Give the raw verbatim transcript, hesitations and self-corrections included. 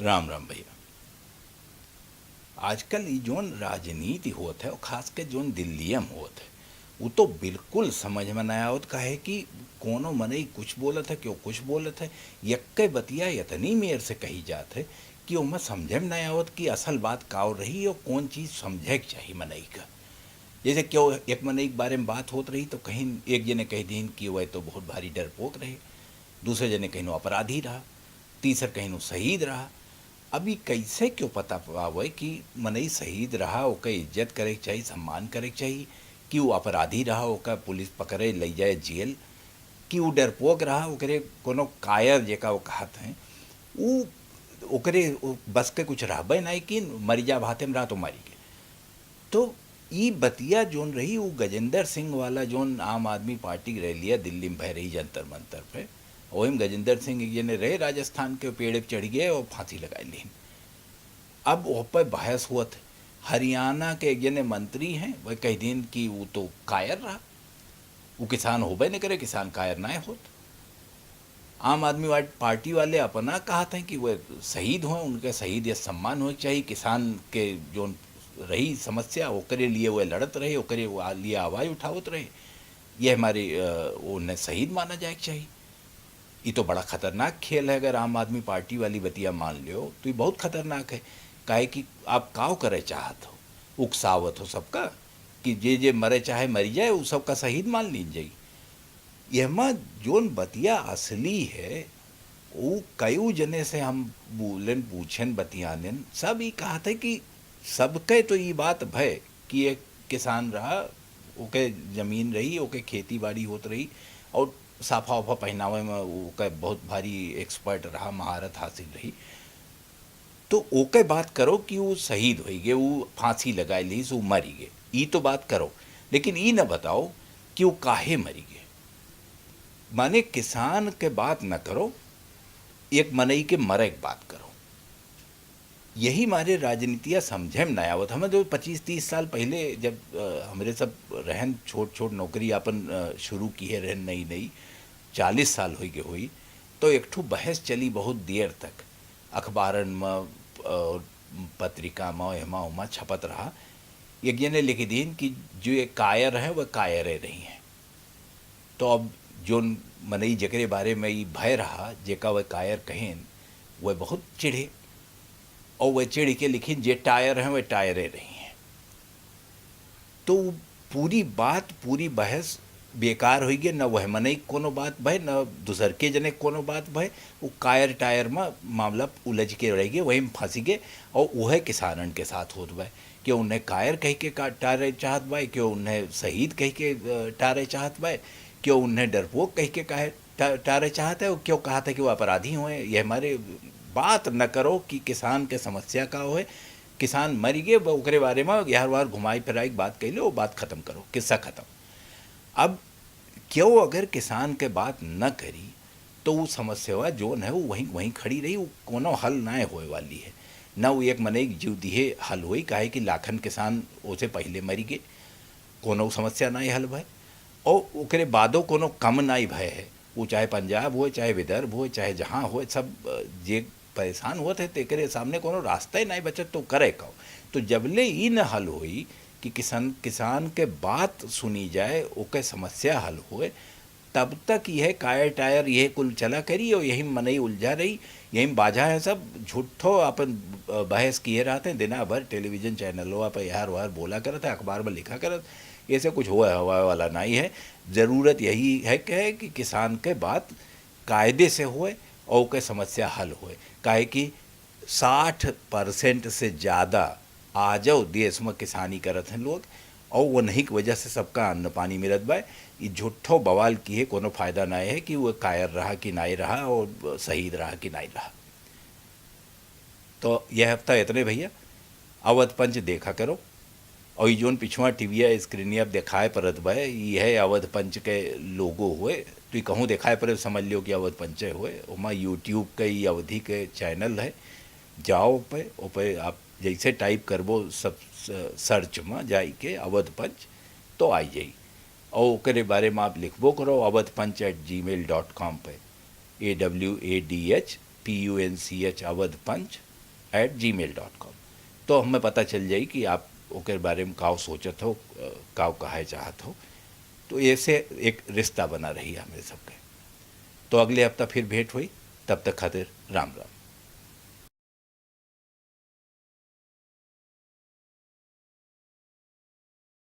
राम राम भइया। आजकल ई जौन राजनीति होत है, और खास के जौन दिल्लिया में होत है, उ तो बिल्कुल समझ में ना आवत, काहे कि कोनो मनई कुछ बोलत है, केहू कुछ बोलत है। यक्के बतिया इतनी मेर से कही जात है कि ओमे समझे में ना आवत कि असल बात का रही और कौन चीज समझे के चाही मनई का। जैसे केहू एक मनई के बारे में बात होत रही, तो कहीं एक जने कह दीन कि वह तो बहुत भारी डरपोक रहे, दूसरे जने कहीं अपराधी रहा, तीसर कहीं शहीद रहा। अब ई कैसे केहू पता पावे कि मनई शहीद रहा, ओकर इज्जत करे के चाही, सम्मान करे के चाही, कि उ अपराधी रहा, ओकर पुलिस पकड़े, लई जाए जेल, कि उ डरपोक रहा, ओकरे कोनो कायर, जेका वो कहत हैं, उ ओकरे उ बस के कुछ रहबे नाई कि मरी जा भाते में रहा तो मरी गए। तो ई बतिया जौन रही, उ गजेंद्र सिंह वाला, जौन आम आदमी पार्टी के रैलिया दिल्ली में भय रही जंतर मंतर पे, ओहिम गजेंद्र सिंह एक जने रहे राजस्थान के, पेड़ पे चढ़ गए और फांसी लगा लीन। अब ओह पे बहस हुआ था। हरियाणा के एक जने मंत्री हैं, वह कह दीन कि वो तो कायर रहा, वो किसान होबे न करे, किसान कायर ना होत। आम आदमी वा-, पार्टी वाले अपना कहत हैं कि वह शहीद हों, उनके शहीद या सम्मान होए के चाहिए, किसान के जो रही समस्या, ओकरे लिए वह लड़त रहे, ओकरे वा-, लिए आवाज़ उठावत रहे, ये हमारे, अ, उन्हें शहीद माना जाए के चाहिए। ये तो बड़ा खतरनाक खेल है। अगर आम आदमी पार्टी वाली बतिया मान लियो, तो ये बहुत खतरनाक है। काहे कि आप काव करे चाहत हो, उकसावत हो सबका कि जे जे मरे चाहे मरी जाए, उ सबका शहीद मान लीन जाई। यहमा जोन बतिया असली है, उ कयू जने से हम बोलेन, पूछेन, बतियानेन, सब ई कहत है कि सबके तो ई बात भय कि एक किसान रहा, ओके जमीन रही, ओके खेती बाड़ी होत रही, और साफा वाफा पहनावे में ओके बहुत भारी expert रहा, महारत हासिल रही। तो ओके बात करो कि उ शहीद होई गए, उ फांसी लगाए लीस, उ मरी गए, ई तो बात करो, लेकिन ई न बताओ कि उ काहे मरी गए। माने किसान के बात न करो, एक मनई के मरे के बात करो। यही मारे राजनीतिया समझे में ना आवत। हमें तो पच्चीस तीस साल पहले जब, अ, हमरे सब रहन छोट छोट नौकरी आपन, अ, शुरू किहे रहन नई नई, चालीस साल होई गए होई, तो एक ठो बहस चली बहुत देर तक अखबारन में, अ, पत्रिका में, एमा ओमा छपत रहा। एक जने लिख दीन कि जो ये कायर हैं, वह कायरे रही हैं। तो अब जोन मनई जेकरे बारे में ई भय रहा, जेका वह कायर कहेन, वह बहुत चिढ़े। और वह चिढ़ के लिखिन, "जे टायर हैं, वह टायरे रही हैं।" तो उ पूरी बात, पूरी बहस बेकार होई गई। न वह मनई के कोनो बात भय, न दूसर के जने के कोनो बात भय। उ कायर टायर में मामला उलझ के रह गए, वही में फंसी गए। और वह किसानन के साथ होत बा। केहू उन्हें कायर कह के का-, टारे चाहत बा, केहू उन्हें शहीद कह के, अ, टारे चाहत बा, केहू उन्हें डरपोक कह के काहे टा-, टारे चाहत है, केहू कहत है कि वो अपराधी होए। ये हमारे बात न करो कि किसान के समस्या का होए। किसान मरी गए, ब-, ओकरे बारे में यार वार घुमाई फिराई के बात कह लो, वो बात खत्म करो, किस्सा खत्म। अब केहू अगर किसान के बात न करी, तो उ समस्या जोन है, वो वहीं, वहीं खड़ी रही, वो कोनो हल ना होए वाली है। ना वो एक मनई के जीव दिहे हल होई, काहे कि लाखन किसान ओसे पहिले मरी गए, कोनो समस्या ना हल भय, और ओकरे बादो कोनो कम ना भय है। वो चाहे पंजाब होए, चाहे विदर्भ होए, चाहे जहाँ होए, सब, अ, जे परेशान होत है, तेकरे सामने कोनो रास्ता ही ना बचत, तो करे का? तो जबले ई न हल होई कि किसान, किसान के बात सुनी जाए, ओके समस्या हल होए, तब तक यह कायर टायर, यह कुल चला करी और यही मनई उलझा रही, यही बाझा है सब। झूठो अपन, अ, बहस किए रहते हैं, दिना भर टेलीविजन चैनलों पर यार वार बोला करत है, अखबार में लिखा करत, ऐसे कुछ हुआ हवा वाला नहीं है। ज़रूरत यही है कि, है कि किसान के बात कायदे से होए और ओके समस्या हल होए, काहे कि साठ परसेंट से ज़्यादा आजो देश में किसानी करत हैं लोग, और वो नहीं की वजह से सबका अन्न पानी मिलत बा। ई झूठो बवाल किहे कोनो फायदा नाय है कि वो कायर रहा कि नाय रहा और शहीद रहा कि नाय रहा। तो यह हफ्ता इतने भैया, अवध पंच देखा करो। और ई जोन पिछुआ टीविया स्क्रीनिया पे देखाए परत बा, ई है अवध पंच के लोगो होए, तो ई कहूँ देखाए परे समझ लियो कि अवध पंचे होए। ओमा YouTube के ई अवधी के चैनल है, जाओ पे, ओपे आप जैसे टाइप करबो सब स-, सर्च में जाई के अवध पंच तो आई जाई। और ओकरे बारे में आप लिखबो करो अवध पंच at gmail dot com पे, A W A D H P U N C H, Awadh Panch at Gmail dot com. तो हमें पता चल जाई कि आप ओकर बारे में काव सोचत हो, अ, काव कहे चाहत हो। तो ऐसे एक रिश्ता बना रही है हमरे सबके। तो अगले हफ्ता फिर भेंट हुई, तब तक खातिर राम राम।